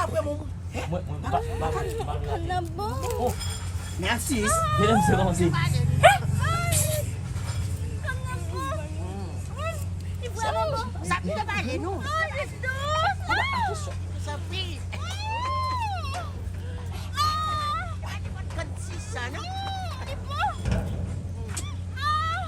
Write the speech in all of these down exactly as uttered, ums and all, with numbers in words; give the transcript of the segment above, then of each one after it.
dapre mwen. Mwen, mwen, pa, pa, pa, pa, pa. Kòm nan bon. Oh. Mèsi. Medam, se kòmanse. Kòm nan bon. Li vrèman bon. Sa ki te pale nou. Oh, li dous. Atann. Gade kot ti sa, non? Li bon. Ah!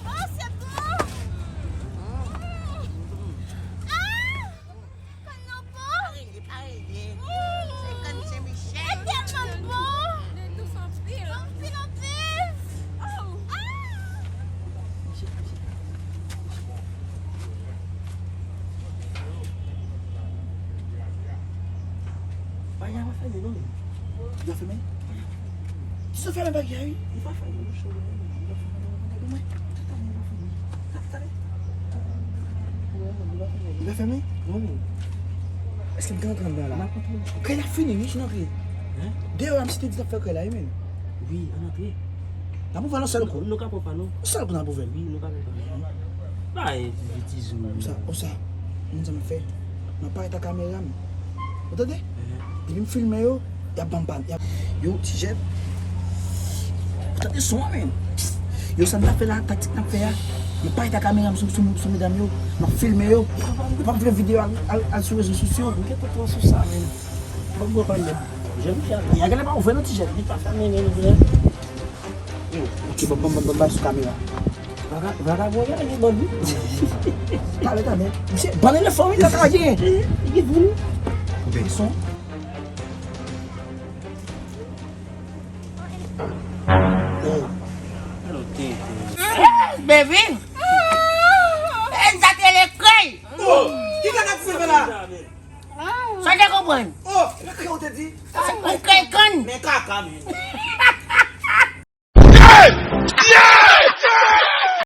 Oh, se bon! Ah! Kòm nan bon! Li pa rele. Se kòm Sen Michel. Li tèlman bon! Li dous anpil. Anpil, anpil! Oh! Ah! Bagay la fèmen non, men. Li fèmen? Ti sou fèmen bagay la, wi. Li pa fèmen, non, chou, men. Li pa fèmen, non, men. Talè, talè, li pa fèmen. Talè, talè. Li pa fèmen? Non, men. Èske m ka antre anndan la? N ap antre. Krèy la fini, wi, jis antre. Hein? Deyò a, misye te di l ap fè krèy la, wi, men. Wi, ann antre. N ap ouvè l yon sèl kou. Nou ka pran pa nou. Yon sèl kou n ap ouvè l. Wi, nou ka pran pa nou. Bay ti zo. Konsa, konsa. Moun sa m ap fè. M ap parèt ak kamera m. Ou tande? Depi m filme yo, y ap ban m pa. Y ap... Yo, Ti Jèt. Ou tande son an, men. Yo, sa n ap fè la, taktik n ap fè a. M ap parèt ak kamera m sou, sou, sou medam yo. M ap filme yo. Yo p ap vle videyo al, al, al sou rezo sosyo. M gen tout tan sou sa, men. Ban m pran pa m, men. Jèn fi a. Y a genlè pa ouvè non, Ti Jèt. Li pa fèmen, men, ouvè. Ok, ban m, ban m, ban m, ban m sou kamera. Vaga-, vagabon, y a gen bandi. Talè, talè. Misye, bann elefan, wi, kaka gen. Li gen vini. Koupe son. Baby! E sa te le krèy! Oh! Ki kaka ti fè la? Sa te konprann? Oh, le krèy ou te di? Ou krèy kann? Men kaka, men.